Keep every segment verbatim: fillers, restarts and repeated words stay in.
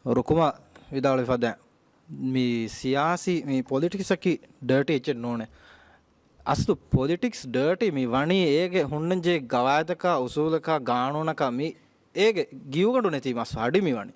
ރުކުމާ ވިދާޅުވި ފަދަ މި ސިޔާސީ މި ޕޮލިޓިކްސަކީ ޑާޓީ އެއްޗެއް ނޫނޭ. އަސްލު ޕޮލިޓިކްސް ޑާޓީ މި ވަނީ އޭގެ ހުންނަންޖެހޭ ގަވާއިދަކާ، އުސޫލަކާ، ގާނޫނަކާ މި އޭގެ ގިއުގަނޑު ނެތީ މަސް ހަޑި މި ވަނީ.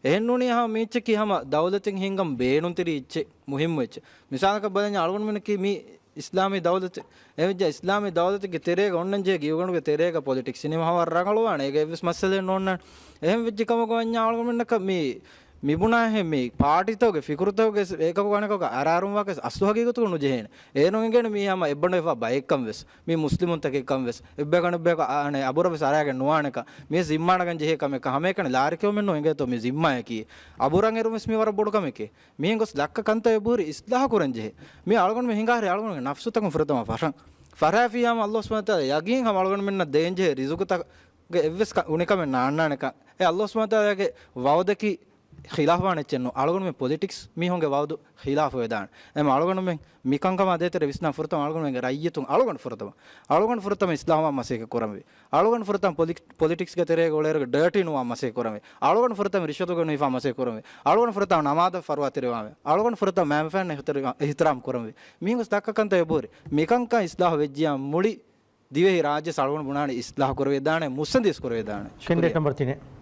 އެހެން ނޫނީ ހަމަ މީއްޗަކީ ހަމަ ދައުލަތެއް ހިންގަން ބޭނުންތެރި އެއްޗެއް، މުހިއްމު އެއްޗެއް. މިސާލަކަށް ބަލަންޏާ އަޅުގަނޑުމެންނަކީ މި އިސްލާމީ ދައުލަތެއް. އެހެންވެއްޖެ އިސްލާމީ ދައުލަތެއްގެ ތެރޭގަ އޮންނަންޖެހޭ ގިއުގަނޑުގެ ތެރޭގަ ޕޮލިޓިކްސް ނިމަ ހަމަ ރަނގަޅުވާނެ. އޭގެ އެއްވެސް މައްސަލައެއް ނޯންނާނެ. އެހެން ވެއްޖެ ކަމަކު ވަންޏާ އަޅުގަނޑުމެންނަކަށް މި މިބުނާހެން މި ޕާޓީތަކުގެ ފިކުރުތަކުގެ އެކަކު އަނެކަކު އަރާރުންވާކަސް އަސްލު ހަގީގަތުގަ ނުޖެހޭނެ. އޭރުން އެނގޭނެ މީ ހަމަ އެއްބަނޑު ވެފާ ބައެއްކަން ވެސް، މީ މުސްލިމުންތަކެއްކަން ވެސް، އެއްބަޔަކު އަނެއްބަޔަކު އަ-، އަނެއް އަބުރަށް ވެސް އަރާގެން ނުވާނެކަން. މީ ޒިންމާނަގަން ޖެހޭ ކަމެއްކަން ހަމައެކަނި ލާރިކެއުމެއްނު އެނގޭތޯ މީ ޒިންމާޔަކީ. އަބުރަށް އެރުން ވެސް މީ ވަރަށް ބޮޑު ކަމެކޭ. މިހެން ގޮސް ލައްކަ ކަންތައް އެބަހުރި އިސްލާހު ކުރަން ޖެހޭ. މީ އަޅުގަނޑު މި ހިނގާހަރި އަޅުގަނޑުގެ ނަފްސުތަކުން ފުރަތަމަ ފަށަން. ފަށާފިއްޔާމަ ﷲ ސުބްޙާނަހޫ ވަތަޢާލާ ޔަގީން ހަމަ އަޅުގަނޑުމެންނަށް ދޭންޖެހޭ ރިޒުޤުތަކުގެ އެއްވެސް ކަ-، އުނިކަމެއް ނާންނާނެކަން. އެ ﷲ ސުބްޙާނަހޫ ވަތަޢާލާގެ ވަޢުދަކީ ޚިލާފުވާނެ އެއްޗެއް ނޫން. އަޅުގަނޑުމެން ޕޮލިޓިކްސް މީހުންގެ ވަޢުދު ޚިލާފުވެދާނެ. އެމަ އަޅުގަނޑުމެން މިކަންކަމާ ދޭތެރޭ ވިސްނާ ފުރަތަމަ އަޅުގަނޑުމެންގެ ރައްޔިތުން އަޅުގަނޑު ފުރަތަމަ، އަޅުގަނޑު ފުރަތަމަ އިސްލާހުވާން މަސައްކަތް ކުރަންވީ. އަޅުގަނޑު ފުރަތަމަ ޕޮލި-، ޕޮލިޓިކްސްގެ ތެރޭގަ އުޅޭއިރުގެ ޑާޓީ ނުވާން މަސައްކަތް ކުރަންވީ. އަޅުގަނޑު ފުރަތަމަ ރިޝްވަތުގަ ނުހިފާން މަސައްކަތް ކުރަންވީ. އަޅުގަނޑު ފުރަތަމަ ނަމާދަށް ފަރުވާ ތެރިވާންވީ. އަޅުގަނޑު ފުރަތަމަ މައިންބަފައިންނަށް އިޙްތިރާ-، އިޙްތިރާމް ކުރަންވީ. މިހެން ގޮސް ލައްކަ ކަންތައް އެބަހުރި. މިކަންކަން އިސްލާހު ވެއްޖިޔާ މުޅި ދިވެހި ރާއްޖެ އަޅުގަނޑު ބުނާނެ އިސްލާހު ކުރެވިދާނެ، މުއްސަނދިވެސް ކުރެވިދާނެ. ކެންޑިޑޭޓް ޝުކުރިއްޔާ. ނަމްބަރު ތިނެއް.